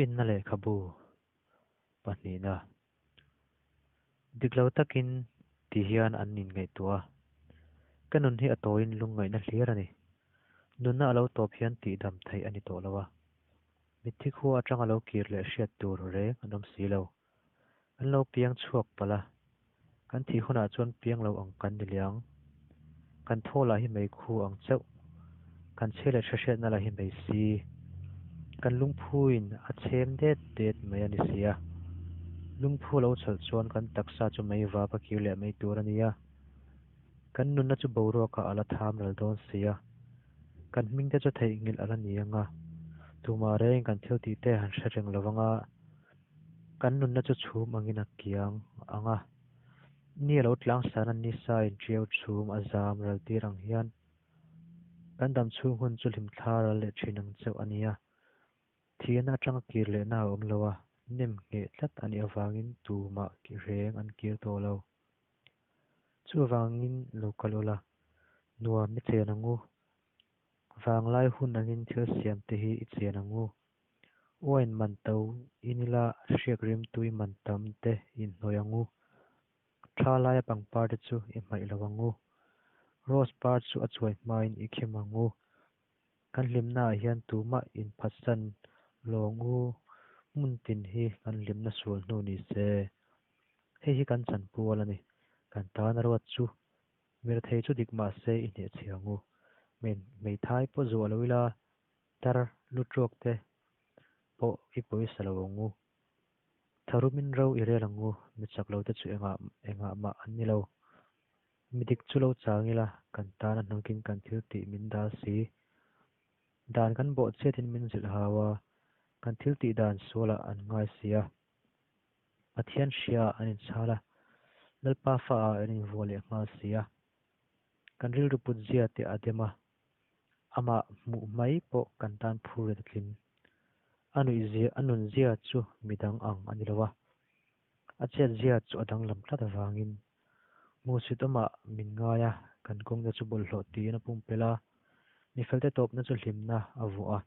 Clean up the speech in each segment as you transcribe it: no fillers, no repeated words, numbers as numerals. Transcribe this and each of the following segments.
Finna lehkhabu pahnihna Dik lo takin ti hian an inngaihtuah a, ka nun hi a tawiin lungngaihna hlir a ni. Nunna a lo tawp hian tihdam theih a ni tawh lo a, mitthi khua atanga lo kir leh hriat tur reng an awm si lo. Kan lo piang chhuak palh a, kan thih hunah chuan piang lo ang kan ni leh ang. Kan thaw lah hi meikhu ang chauh, kan chhe leh hrehriatna lah hi mei si. Kan lungphuin a chhem det det mai a ni si a. Lungphu lo chhalh chuan kan taksa chu mei vap a kir leh mai tur a ni a. Kan nunna chu boruakah a la tham ral dawn si a. Kan hmingte chu theihnghilh a la ni ang a, tumah reng kan thil tih te han hre reng lo vang a. Kan nunna chu chhum angin a kiang ang a, ni a lo tlangsana nisa in ṭiau chhum a zam ral tir ang hian kan dam chhung hun chu hlimthla ral leh ṭhin ang chauh a nia. Thihna aṭanga kir lehna a awm lo a, nem ngheh tlat a nih avangin tumah reng an kir tawh lo. Chuvangin lo kal ula, nuam i chen ang u. Vanglai hun angin thil siam te hi i chen ang u. Wine man to in ila hriak rim tui man tam te inhnawih ang u. Tha laia pangpar te chu i hmaih lo ang u. Rose par chu a chuai hmain i khem ang u. Kan hlimnaah hian tumah inphatsan lawng u hmun tin hi kan hlimna sual hnu ni se. Hei hi kan chanpual a ni. Kan tan a ruat chu Mirthei chu dik mah se i hnehchhiah ang u. Hmeithai pawh zuah lo ila Tar lutruak te pawh i pawisa lo ang u. Tharumin ro i rel ang u, mi chak lo te chu engah engah mah an ni lo. Mi dik chu lo chang ila, kan tan a hnawkin kan thil tih min dal si. Dan kan bawh chiatin min zilh hau a, kan thil tih dan sualah an ngai si a. Pathian hria ah an inchhal a, Lalpa fa ah an invuah leh nghal si a. Kan rilru put zia te a dem a, Amah hmuh mai pawh kan tan phur ret a tling. A nuihzia, a nunzia chu midang ang a ni lo a, a chetzia chu a danglam tlat avangin hmuhsit awmah min ngai a, kan kawngte chu bawlhhlawh tiin a pumpelh a, mifelte tawpna chu hlimna a vuah a,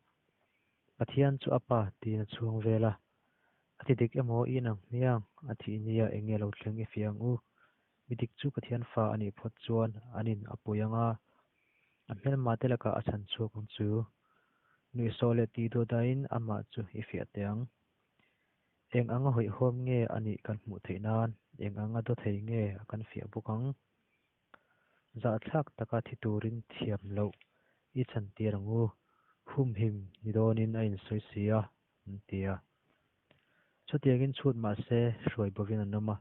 Pathian chu a pa tiin a chhuang vel a, a ti dik emaw i inang hmiang, a thih nia eng nge lo thleng i fiah ang u. Mi dik chu Pathian fa a nih phawt chuan an in a pui ang a, a hmelma te lakah a chhan chhuak ang chu. Nuihsawh leh tih duh dahin amah chu i fiah teh ang. Eng anga hawihhawm nge a nih kan hmuh theih nan, eng anga daw thei nge a kan fiah bawk ang. Zahthlak taka thi turin thiam loh i chhan tir ang u, humhim ni dawnin a insawi si a, an ti a. Chutiangin chhut mah se hruai bovin an awm a,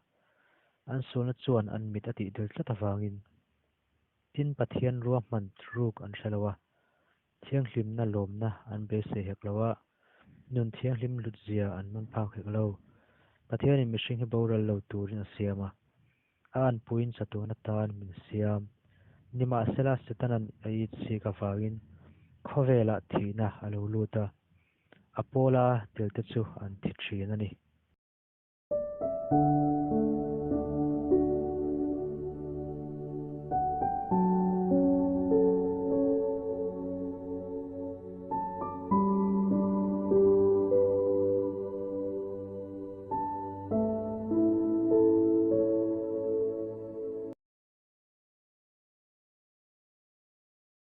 an sualna chuan an mit a tihdil tlat avangin tin Pathian ruahman ruk an hre lo a, thianghlimna lawmna an beisei hek lo a, nun thianghlim lutzia an man phak hek lo. Pathianin mihring hi boral lo turin a siam a, a anpuiin chatuan atan min siam. Nimahsela Setanan a it sik avangin khawvelah thihna a lo lut a, A pawla telte chu an thi thin a ni.